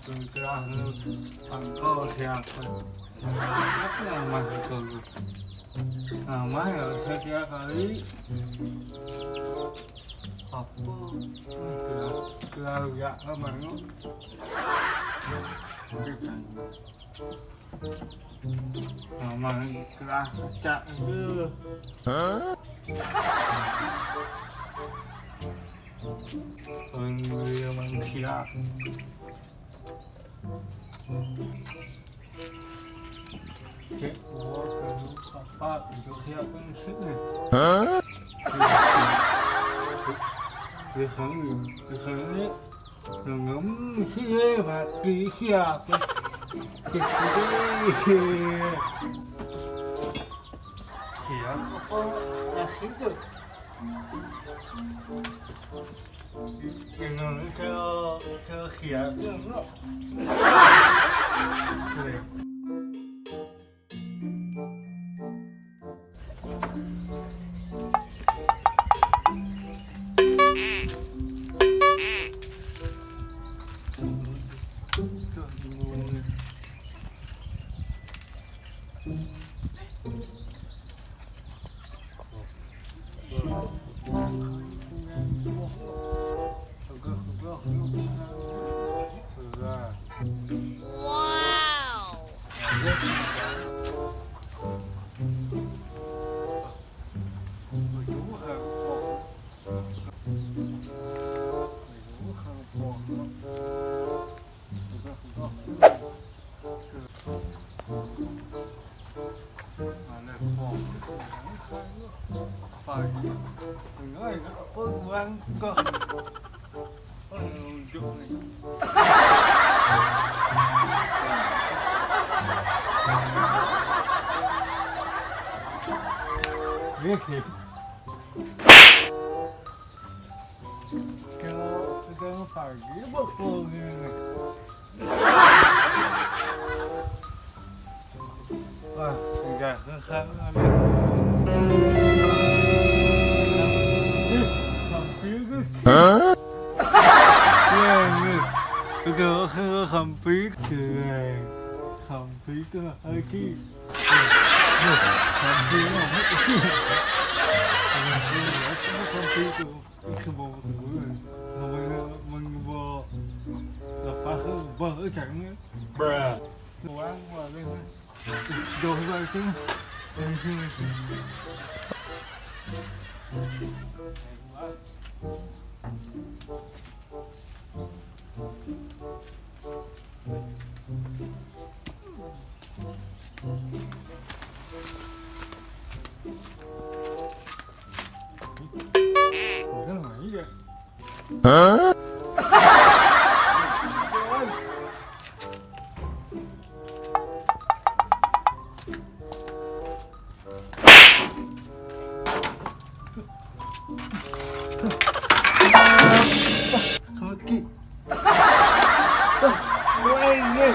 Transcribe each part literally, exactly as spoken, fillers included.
Tôi ra nó thằng có xe. Nó mà tôi. À, má rồi xe kia rồi. Học. Tôi ra, tôi ra gạ nó mà nó. Cái thằng. À, mà tôi ra chạy. Hả? Ôi, người mà kia. Cái ủa, cái papa của chú kia cũng xíu này. Hả? Cái kháng, cái kháng ấy. Nó ngấm xíu ấy mà kỳ kia. Cái, cái, cái, cái, kia. Là xíu được. Cái nó theo, theo kia. Cái Wirklich. Cái, cái nó phải dĩa bọc tô như này. À, gà khá khá. Hả? Cái đó khá khá khám phí. Cái này khám phí cơ. Ai kì. Khám phí nó hết. Khám phí cơ. Cái bộ của mình, mình bộ là phá hư, vỡ cái chẳng nữa. Bruh. Đồ ăn của mình. Đồ ăn chứ. Hả? Không kịp. Ôi, ôi.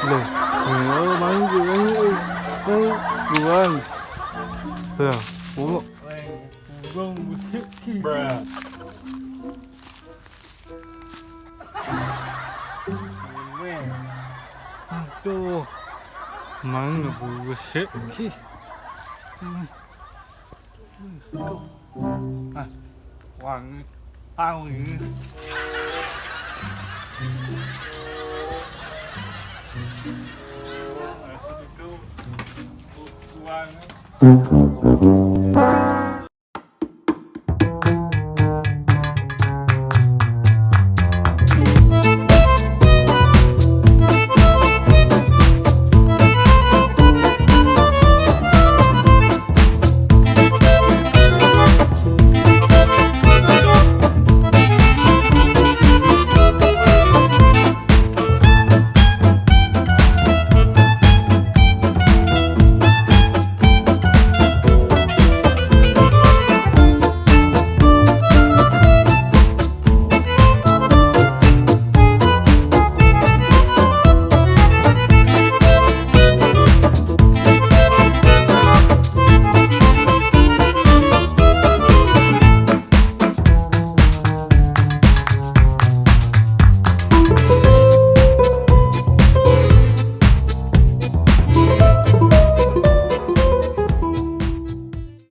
Lê, ơ, mắng gì, mắng gì, mắng gì, mắng gì. Lê, ủa. Tuh, mắng là bù sếp khi. À, Hoàng, tao nghỉ. Hoàng.